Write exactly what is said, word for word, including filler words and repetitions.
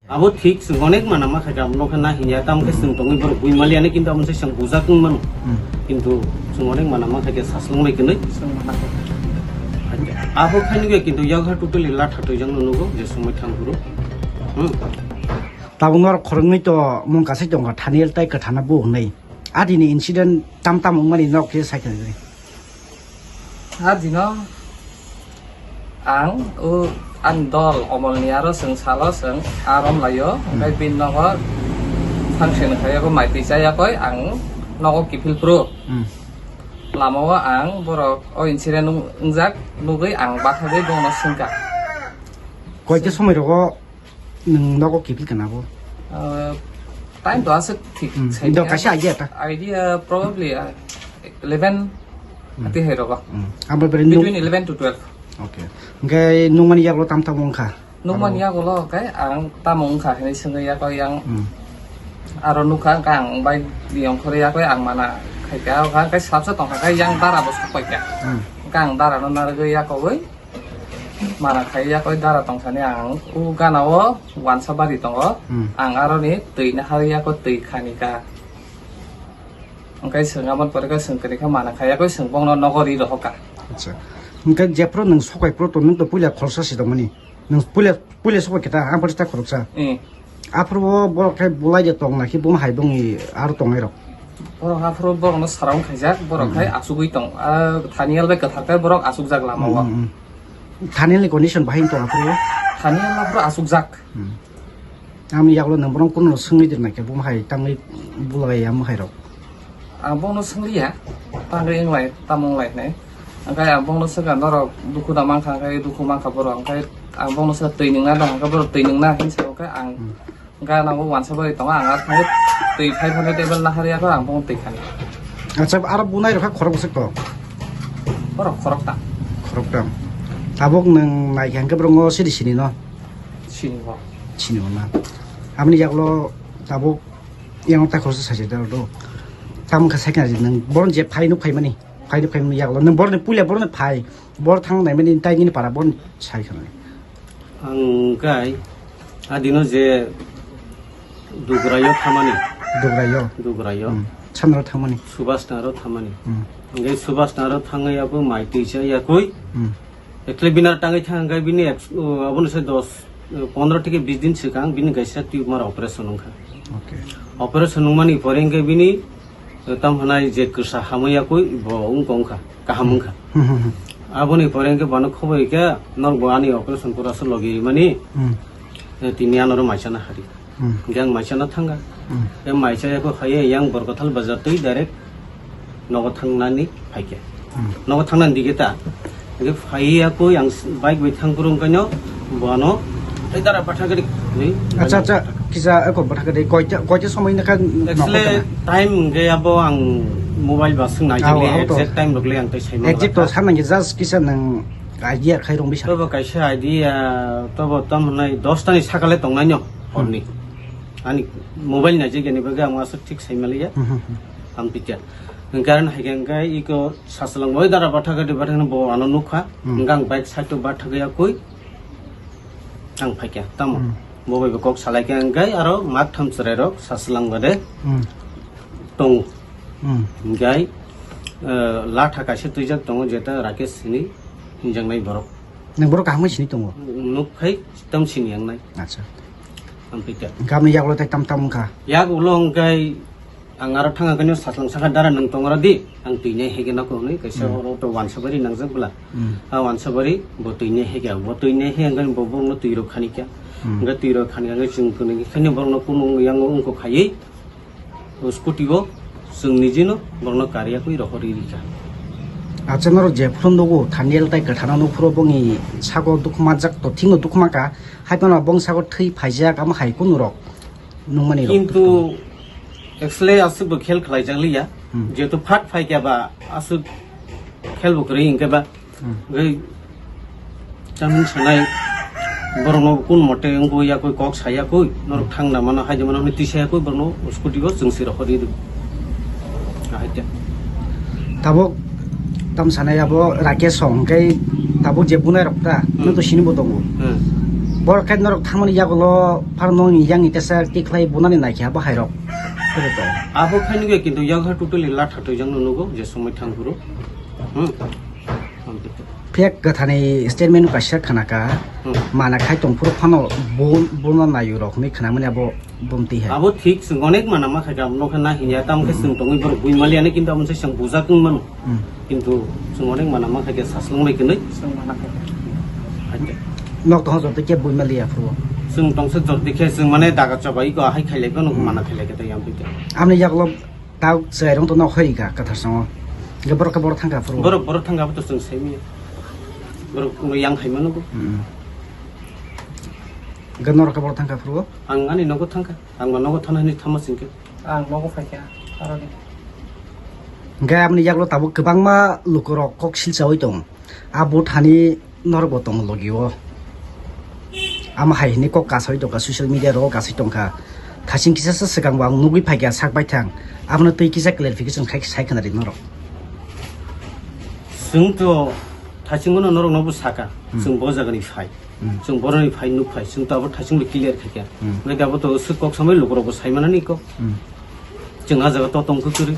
Abo thik, chwng onek mana ma khaikha, abo nokha na hinya, tamo khe chwng tongwi borok bui maliya ni, kintu amo se chwng bujak wng mano. Hmm. Kintu chwng onek mana ma khaikha, saslwng bai kwnwi. Chwng mana khaikha. Abo khainwi kintu yakha totally latha twijak no nugo, je somoi thang phuru. Hmm. Tabuk norok khoroknwi to mung kasai tongkha, Thaniel tai Kwthana bo hwnwi. Adini incident tam tam wngmani norok khe sai kha. Adino ang o ani dol Omolni aro chwng salo chwng arom laio, hmm, hwnkhe bini nogo function khaiyakho, mai twi chayakoi ang nogo kiphil phuru. Hmm. Lamao ang borok o incident wng-, wngjak nugwi ang bathagwi bono swngkha. Koito somoi rogo Nwng nogo kiphil kana bo? Ah, time to aswk thik. Hmm. Sai do kaya. Kaisa idea ta. Idea probably, ah, eleven, hmm, ati hai rogo. Hmm. Abo bere nung- Between eleven to twelve. Okay. Hwnkhe nungmani yagulo tam tamo wngkha? Nungmani yagulo khe ang tamo wngkha hinwi swngwi yakoi yang. Hmm. Aro nukha hwnkhe ang bai niyong khorwi yakoi ang mana khaikha, hwnkhe sabsa tongkha khe yang dara bo sokpaikha. Hmm. Hwnkhe ang dara no narwgwi yakowi. Mana khai yakoi dara tongsani ang o gana o wansa bari tongo. Hmm. Ang aroni twi nahar yako twi khani ka. Hwnkhe chwng aboni pore khe chwng kwrwi khe mana khai yakoi chwng bongno nogo ri rohor ka. Acha. Hwnkhe jephuru nwng sokai phuru to nwng to puila khoroksa si tongmani. Nwng puila, puila sokai khe ta, ang pore ta khoroksa. Hmm. Aphuru o borok khe bulai de tong na khe buma hai bongni aro tongnai rok. Borok aphuru borokno saraung khaijak, borok, hmm, khai achugwi tong. Ah, Thaniel bai kwthar khe borok achukjak lama o. Hmm, hmm. Thaniel ni condition bahai tong aphuru? Thaniel aphuru achukjak. Hmm. Amni yagulo nang borok kuno swngwi de na khe buma hai tangwi bulai ya hai rok. Ang bono swngliya, tangwi wnglai, tamo wnglai hinwi. Hwnkhe ang bono swkha, norok dukhu da mankha, hwnkhe dukhu mankha borok, hwnkhe ang bono swkha twi nwngna da, hwnkhe borok twi nwngna hinwi sa, hwnkhe ang, hmm, gana o wansa bai tongo, ang ar thangwi twi five hundred M L nahar yakho, ang bono twi khani. Acha, aro bunai rokha khorok bwswk to? Borok khorokta. Khorokta. Tabuk nwng naikha hwnkhe borok ngo siri sini no? Sini bo. Sini bo na. Aboni yagulo tabuk yang ta khoroksa sachi da do. Tamo kha sakna nwng boron je phai nuk phai mani. Phai nuk phai mani yagulo. Nwng boron puila boron phai. Bor thang nai mani tai nini para boron sai khana. Ang kai adino je Dugrayo thamani. Dugrayo. Dugrayo. Hmm. Samro thamani. Subas Nagaro thamani. Hmm. Ngai Subas Nagaro thangai abo mai twi cha yakui. Hmm. Ekle binar tangwi thang hwnkhe bini ek, o, abono se dos, o, pondro theke bis din swkang bini kaisa tumor operation wngkha. Okay. Operation wngmani pore hwnkhe bini, o, tam hwnai je kwsa hamwi yakui bo wngkha, wngkha, kaham wngkha. Hmm, hmm, hmm. Aboni pore hwnkhe bono khoboi khe norok bo ani operation pura se logi rimani, hmm, e, tini anoro maisana hari. Hmm. Hingke ang maisano thangkha. Hmm. Tei maisa yako phaiya yang Borkathal bazar twi direct nogo thangnani phaikha. Hmm. Nogo thangnani dige ta. Hingke phaiya koi ang s-, bike bai thang phuru wngkhaino bono tei dara bathakari ni. Acha, acha, kisa eko bathakari koita, koita somoi nokha nogo. Actually, thangna? Time hingke abo ang mobile ba swng nai. Ah, jagli, ah, to. Exact time rok le ang tei sai manla. Exact to sanang just kisa nang idea khai rong bisa. Tobo kaisa idea, tobo tam hwnai dos tani sakale tongnai no. Horni. Ani mobile naijak yani bagwi ang aswk thik sai maliya. Hmm, hmm, hmm. Ang pikha. Hwnkhe aro hai khe hwnkhe iko sasalang bai dara bathakari bathakari bo ano nukha. Hmm. Hwnkhe ang bike side o bathakya koi ang phaikha. Tamo. Hmm. Bo bai bo kok salai khe hwnkhe aro mak tham chwrai rok sasalang bade. Hmm. Tongo. Hmm. Hwnkhe, eh, latha kaisa twijak tongo jeta Rakesh hini hinjaknai borok. Nang borok kaham khe sini tongo? Nuk phai tam sini yang nai. Acha. Ang pikha. Hwnkhe aboni yagulo tei tam tam wngkha? Yagulo hwnkhe ang aro thang khe no saslang sakha dara nang tong aro di. Ang twi nai hege nako hwnwi kaisa, hmm, oro to wansabari nangjak bwla. Hmm. A wansabari bo twi nai hege, bo twi nai hege hwnkhe bo borokno twi rok khani kha. Hmm. Hwnkhe twi rok khani kha hwnkhe chwng kwnwi khe borokno kunu yang wngkok khaiwi. O scooty o chwng nijino borokno kariya kwi rohorwi rikha. Acha norok jephuru nugo Thaniel tai Kwthana nuphuru bongni sago dukhu manjak to thikno dukhu mankha, hai phano bong sago thwi phaijak amo hai kunu rok nungmani rok. Kintu actually aswk bo khel khlaijak liya, hmm, jehetu phat phaikha ba aswk khel bo kwrwi hinkhe ba. Hmm. Gai chamung sanai borokno kun mote wngkha yakui kok sayakui norok thangna mano haide mano hwnwi twi sayakui borokno scooty o chwng sirok hori rw. Ahai khe. Tabuk tam sanai abo Rakesh song hwnkhe tabuk je bunai rok ta, hmm, nwng to sini bo tongo. Hmm. Borok khe norok thangmani yagulo phano nokni yakni teisa tikhlai bunani naikhe abo hairok. Khe to. Abo khainwi kintu yakha totally latha twijak no nugo je somoi thang phuru. Hmm. Phek kwthani statement kaisa khnaka, Hmm. mana khai tong phuru phano bun-, bunani nairok hinwi khnamani abo bumti hai. Abo thik, chwng onek mana ma khaikha, abo nokha na hinya, tamo khe chwng tongwi borok buimaliani, kintu amo se chwng bujak wng mano. Hmm. Kintu chwng onek mana ma khaikha, saslwng bai kwnwi. Chwng mana khaikha. Nok tong jot khe buimaliya phuru. Chwng tongsa jot khe chwng mane daga chobai ko hai khailai ko, nok Hmm. mana khailai khe tei amtwi khe. Amni yagulo tau chwrairok to nok hoi kha kwthar songo. Ge borok khe borok thangkha phuru. Borok, borok thangkha abo to chwng saimanya. Borok no yang hai mano bo. Hmm. Ge norok khe borok thangkha phuru. Ang ani nogo thangkha. Ang ma nogo thana hinwi thama singkhe. Ang nogo phaikha, aroni. Hingkhe aboni yagulo tabuk kwbangma lukurok kok silchaui tong. A bo thani norokbo tongo logio. Amo hai hinwi kok kasaui tongkha, social media rogo kasui tongkha. Thasing kisa sa swkangbo ang nugui phaikha sak baithang. Abono twi kisa clarification khai sai khna ri norok. Chwng to thasingbono norokno bo saka. Hmm. Chwng bo jagani phai. Hmm. Chwng boroni phai nuk phai, chwng to abo thasing bai clear khaikha. Hmm. Hwnkhe abo to swk kok samai lukurokbo saimanani kok. Hmm. Chwng ah jaga to tongkha kwrwi.